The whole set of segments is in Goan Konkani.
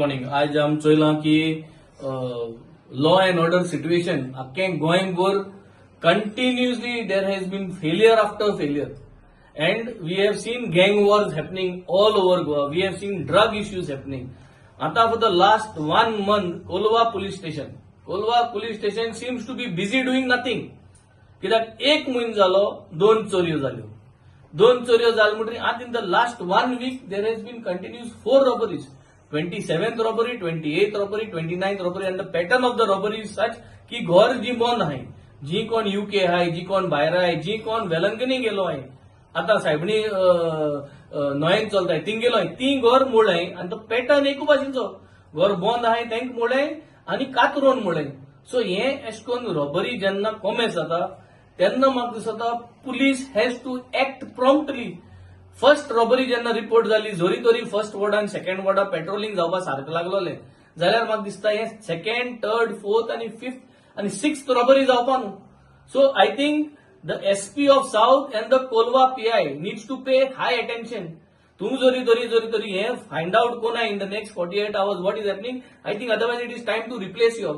Good morning. आज आम चोयलां की लॉ अँड ऑर्डर सिट्युएशन आख्खें गोंयभर continuously there has been failure after failure and we have seen gang wars happening all over Goa. We have seen drug issues happening. आता for the last one month, Colva police station seems to be busy doing nothing. कित्याक एक म्हयनो जालो, दोन चोरयो जाल्यो. दोन चोरयो जाल्यो म्हणटकीर आतां in the last one week there has been continuous four robberies: 27th robbery, 28th robbery, 29th robbery. And the pattern of the robbery is such की घर जी बंद आहाय, जी कोण युके आहाय, जी कोण भायर आहाय, जी कोण वेलंकनी गेलो आहाय, आतां सायबणी नोयेन चलताय थिंग गेलो आहाय, ती घर मोडलाय. आनी तो पॅटर्न एकू भाशेनचो, घर बंद आहाय तेंक मोडलाय आनी कातरोन मोडलाय. सो हे एश कोन रॉबरी जेन्ना कॉमेस जाता तेन्ना म्हाका दिसता police has to act promptly. First robbery जेन्ना रिपोर्ट जाली, जरी तरी फर्स्ट वॉर्डान, सेकंड वॉर्डान पेट्रोलिंग जावपा सारकें लागलोलें जाल्यार म्हाका दिसता हे सेकंड, थर्ड, फोर्थ आनी फिफ्थ आनी सिक्स्थ रॉबरी जावपा न्हू. So I think the SP of South and the Colva PI needs to pay high attention. तूं जरी तरी हे फायंड आउट कोना in the next 48 hours what is happening, I think otherwise it is time to replace you.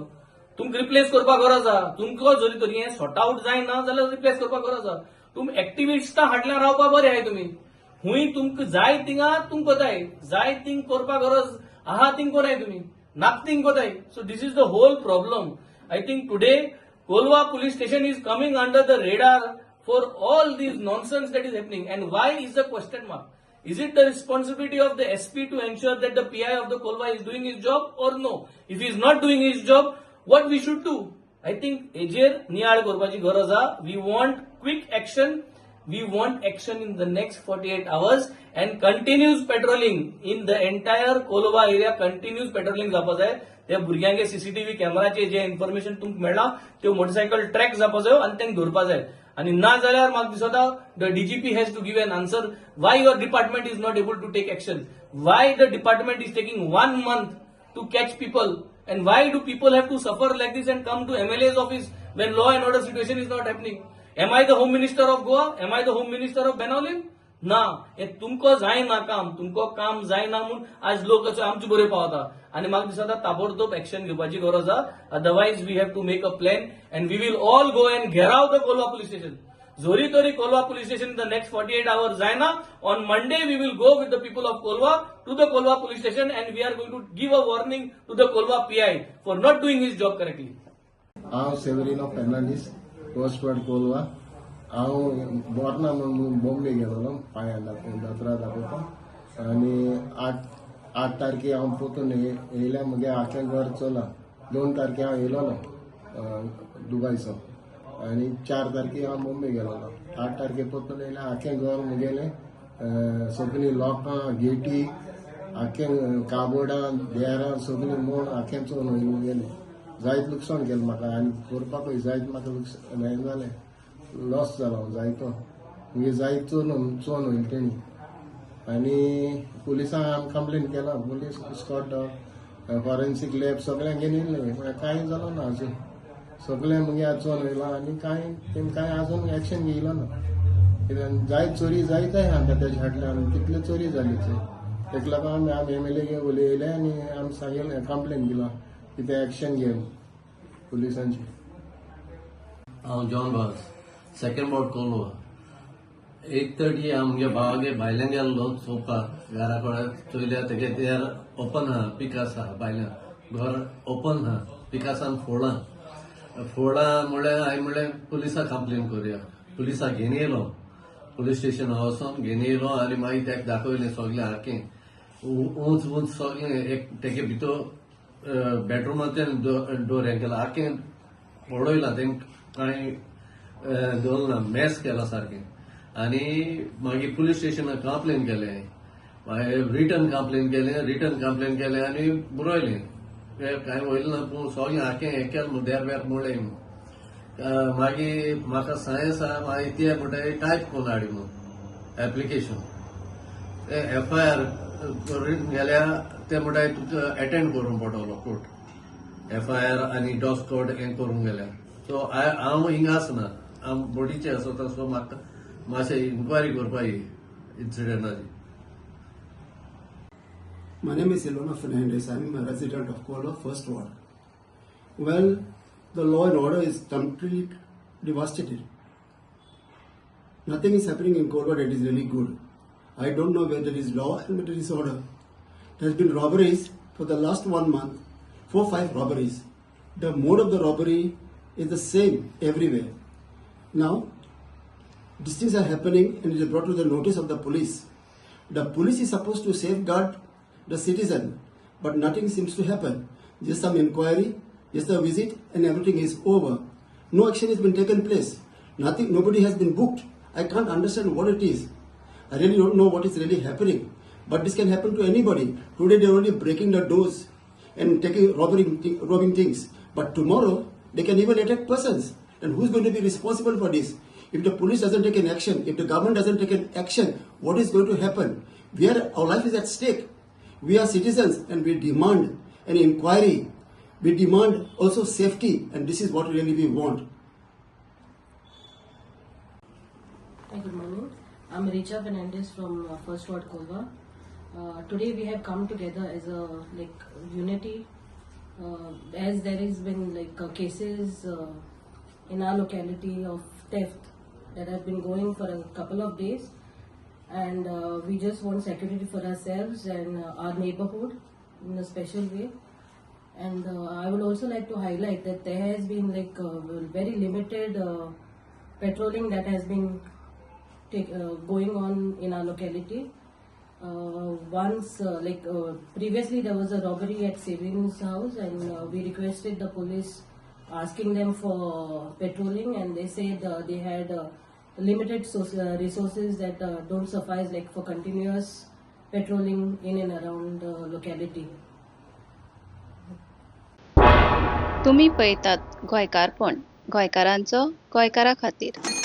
तुमकां रिप्लेस करपाक गरज आहा. तुमकां जरी तरी हें सॉर्ट आउट जायना जाल्यार रिप्लेस करपाक गरज आहा. तुमी एक्टिविस्टां फाटल्यान रावपा बरें आहाय. तुमी हुंय तुमकां जाय थिंगा तुमकां कोताय, जाय थिंग करपाक गरज आहा थिंग कोनाय, तुमी नाक थिंग कोताय. So this is the whole problem. I think today Colva police station is coming under the radar for all this nonsense that is happening. And why is the question mark. Is it the responsibility of the SP to ensure that the PI of the Colva is doing his job or no? If he is not doing his job, what we should do? I think हेजेर नियाळ करपाची गरज आहा. We want quick action. We want action in the next 48 hours and continuous patrolling in the entire Colva area. Continuous patrolling जावपा जाय. त्या भुरग्यांगे सीसीटीव्ही कॅमेराचे जे इन्फॉर्मेशन तुमकां मेळ्ळां, त्यो मोटरसायकल ट्रॅक जावपा जायो आनी तांकां धरपा जाय. आनी ना जाल्यार म्हाका दिसता the DGP has to give an answer why your department is not able to take action, why the department is taking one month to catch people, and why do people have to suffer like this and come to MLA's office when law and order situation is not happening. Am I the Home Minister of Goa? Am I the Home Minister of Benaulim? ना, हे तुमकां जायना काम. तुमकां काम जायना म्हूण आज लोक असो आमचे बरे पावता. आनी म्हाका दिसता ताबडतोब एक्शन घेवपाची गरज आहा. Otherwise we have to make a plan and we will all go and gherao the Colva police station. जोरी तरी Colva police station in the next 48 hours जायना, on Monday we will go with the people of Colva to the Colva police station and we are going to give a warning to the Colva PI for not doing his job correctly. हांव सेवरिनो फेर्नांडीस, फर्स्ट वॉर्ड, कोलवा. हांव बोर्ना म्हणून बॉम्बे गेलोलो पांया दोतोरा दाखोवपाक आनी 8 तारखे हांव परतून येयल्या. म्हगे आख्खें घर चोयलां. 2 तारखे हांव येयलोलो दुबयचो आनी 4 तारखे हांव बॉम्बे गेलोलो. 8 तारखे परतून येयल्या. आख्खें घर मुगेलें, सगळीं लोकां, गेटी, आख्खें काबोर्डां, देरां सगळीं मोड, आख्खें चोवन वयलें मुगेलें. जायत लुकसाण केलें म्हाका आनी करपाकूय जायत म्हाका लुकसाण हें जालें, लॉस जालो हांव जायतो. मुगे जायत चोवन वयलें तेणी आनी पुलिसांक आमी कंप्लेन केला. पुलीस स्कॉट, फॉरेन्सीक लॅब सगळ्यांक घेवन येयल्ले, पूण कांय जालो ना अजून. सगळें मुगे चोवन वयलां आनी कांय तेमी कांय अजून एक्शन घेयलो ना. कित्याक जायत चोरी जायत आहा आतां. तेज्या फाटल्यान कितल्यो चोरी जाली ते, तेका लागून आमी एमएलए उलयले आनी आमी सांगलें, कंप्लेन दिला कितें एक्शन घे पुलिसांची. हांव जॉन वास, सेकंड वॉर्ड, कोलवा. 8:30 हांव म्हगे भावागे भायल्यान गेल्लो चोवपाक. घरा कडेन चोयल्यार तेगे दार ओपन आहा, पिकास आहा भायल्यान, घर ओपन आहा, पिकासान फोडलां. फोडलां म्हणल्यार हांवें म्हणलें पुलिसाक कंप्लेन करुया. पुलिसाक घेवन येयलो, पुलीस स्टेशनार वचोन घेवन येयलो आनी मागीर तेका दाखयलें सगळें आखें उंच उंच सगळें. एक तेगे भितर बेडरुमांतल्यान डोर हें केलां, आखें पडयलां तेंक, कांय दवरना, मेस केला सारकें. आनी मागीर पुलीस स्टेशनार कंप्लेन केलें, मागीर रिटन कंप्लेन केलें. रिटन कंप्लेन केलें आनी बरयलें. तें कांय वयलें ना, पूण सगळें आखें हें केलें, देर बेर मोडलें म्हूण. मागीर म्हाका सायन्स आहा, मागीर ते म्हणटा टायप करून हाडी म्हूण एप्लिकेशन. ते एफआयआर गेल्या, ते म्हणटा तुका एटेंड करूंक पडटलो कोर्ट. एफआयआर आनी डॉग स्क्वॉड हें करूंक गेल्या. सो हांव हिंगा आसना, हांव बोटीचे आसता. सो म्हाका मातशें इन्क्वायरी करपा ही इन्सिडंटाची. My name is Ilona Fernandez. I'm a resident of Colva, First Ward. Well, the law and order is completely devastated. Nothing is happening in Colva that is really good. I don't know where there is law and where there is order. There has been robberies for the last one month, 4 5 robberies. The mode of the robbery is the same everywhere. Now, these things are happening and it is brought to the notice of the police. The police is supposed to safeguard the citizen, but nothing seems to happen. Just some inquiry, just a visit, and everything is over. No action has been taken place. Nothing, nobody has been booked. I can't understand what it is. I really don't know what is really happening. But this can happen to anybody. Today they're only breaking the doors and taking robbing things. But tomorrow they can even attack persons. And who's going to be responsible for this? If the police doesn't take an action, if the government doesn't take an action, what is going to happen? Our life is at stake. We are citizens and we demand an inquiry. We demand also safety, and this is what really we want. Hi, good morning. I'm Richa Fernandez from First Ward Colva. Today we have come together as a unity, as there has been cases in our locality of theft that have been going for a couple of days, and we just want security for ourselves and our neighborhood in a special way. And I would also like to highlight that there has been very limited patrolling that has been going on in our locality. Once, previously there was a robbery at Severin's house, and we requested the police asking them for patrolling, and they said they had limited resources that don't suffice for continuous patrolling in and around the locality. तुमी पळयतात गोंयकारपण, गोंयकारांचो गोंयकारा खातीर.